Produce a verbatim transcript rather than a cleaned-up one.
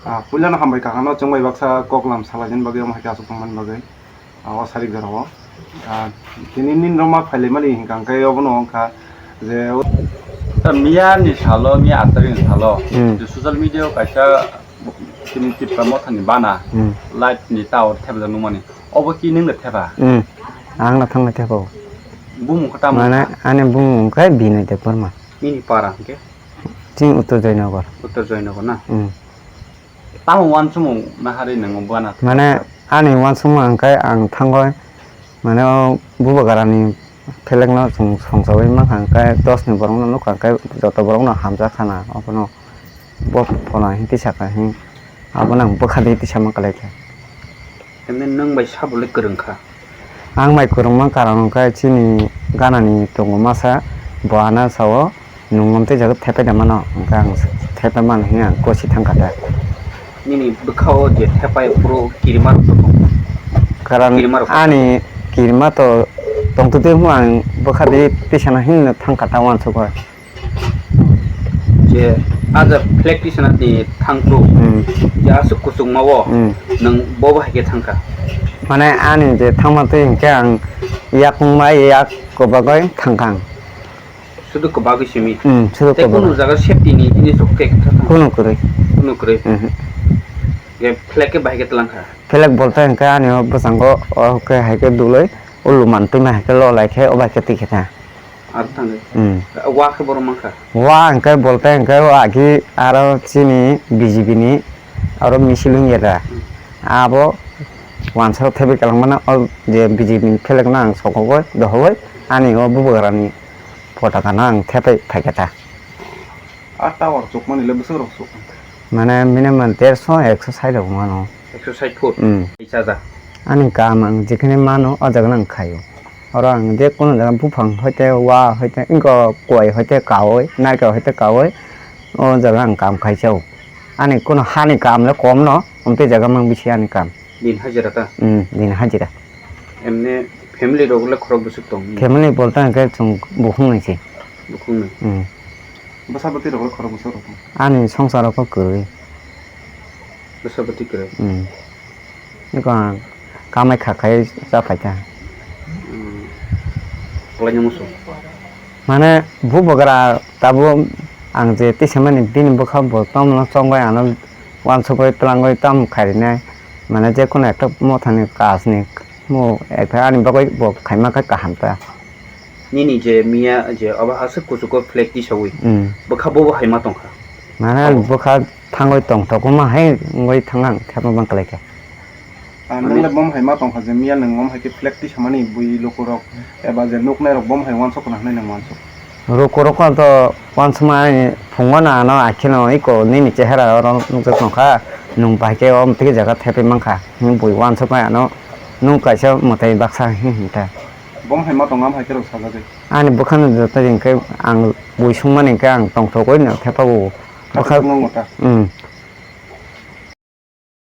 Ah, puilano hambai kakhano chwngbai baksa koklam salaijani bagwi, omo hai khe aswk tongmani bagwi, ah, o sarik jorao. Ah, tini nini roma phailaimani hinkha hwnkhe obono wngkha je o- Ta miya ni salo, miya aat tarikh ni salo, Hmm. je social media o kaisa tini Tipra Mothani bana, Hmm. light ni tower thepjak nukmani. Obo ki nwngno thepa? Hmm. Ang no thangna thepa o. Bumung khe tamo Mane wngkha? Ani bumung wngkha Binoy Debbarma. Nini para hwnkhe? Chini Uttor Joynagar. Uttor Joynagar na? Hmm. Tamo uansukmung naharwi nwngo bana? Mane ani uansukmung hwnkhe ang thangwi mane o bubagrani phelekno chwng songchawi mankha, hwnkhe dos ni borokno nukha, hwnkhe joto borokno hamjak khana, abono bo phona hinwi tisakha hin, abono ang bwkha di tisama kwlaikha. Himni nwng bai sabo le kwrwng kha? Ang bai kwrwngma karon hwnkhe chini ganani tongo masa, bo ano sao, "Nwng omo tei jaga thepai da mano?" Hwnkhe ang thepai mano hinwi ang kosi thangkha ta. Nini bwkhao je thepai phuru kirima rok tongo? Karon Kirima rok ani kirima to tongtwtwi hwnwi ang bwkha di tisana hinwi thangkha ta uansukwi. Je aja flag tisana ni thangphru, Hmm. je aswk kuchukma o Hmm. nwng bo bahai khe thangkha? Mane ani je thangma twi hinkhe ang yakung bai yak kwbagwi thangkha ang. Sudu kwbagwi simi. Hmm, sudu Tei kwbagwi. Kunu jaga safety ni jinis rok khe kha thang? Kunu kwrwi. Kunu kwrwi. Mhm. Je flag khe bahai khe twlang kha? Flag bolte hinkhe ani o bwskango o khe hai khe dulwi o luman twima hai khe lolai khe o bai khe twi khe tha. Aro thangwi? Hmm. Wa khe borok mankha? Wa hwnkhe bolte hwnkhe o agi aro chini B J P ni aro misil wngya da. Hmm. Abo uansukha thebwi kwlangmano o je B J P ni phelekno ang sokogwi dohogwi ani o bubagrani potaka no ang thepai phaikha ta. A tower chukmani le bwswk rok chuk? Mane minimum derso ekso side rok mano. Ekso side foot? Hmm. Chaja? Ani kaam ang jekhene mano o jaga no ang khaio. Oro ang je kono jaga buphang hoite, wa hoite, wngkha koi hoite kaui, narikal hoite kaui, o jaga ang kaam khaisao. Ani kono hani kaam le kom no, omtwi jaga mang bisi ani kaam. Din hajira ta? Hmm, din hajira. Emne family rok le khorok bwswk tong? Family bolte hwnkhe chwng bukhung nai se. Bukhung nai? Hmm. Bwsa bwtwi rok le khorok bwswk rok tong? Ani songsar rok kwrwi. Bwsa bwtwi kwrwi? Hmm. Niko ang kamai kha khai cha phai kha. Hmm. Kwlai nw musu? Mane bubagra tabuk ang je tisamani bini bwkha bo tamo chongbai ano uansukgwi twlangwi tamo khairina mane je kono ekta mothani kajni mo ekta ani bagwi bo khaima khe kaham ta. Nini je miya je obo aswk kuchugo flag tisawi Hmm. bwkha bobo hai ma tongkha? Mane Abo. Bwkha thangwi tongthokma hai wngwi thang ang thepma bang kwlaikha. Ah, nwng le bom hai ma tongkha je miya nwng bom hai khe flag tisamani bui lukurok eba je nuknairok bom hai uansuk khna hwnwi nwng uansuk? Lukurok to uansukma ani phungo no ano akheno iko nini chehara oro nukjak tongkha, nwng bai khe o mwtwi jaga thepai mankha hwnwi bui uansukma ano nwng kaisa mwtai baksa hwnwi hwn ta. Bom hai ma tongo, am hai khe rok sajagwi? Ani bwkhano joto hinkhe ang bui sungmani hinkhe ang tongthogwi no thepago. Khatok Bwkha-, nwngo ta? Hmm.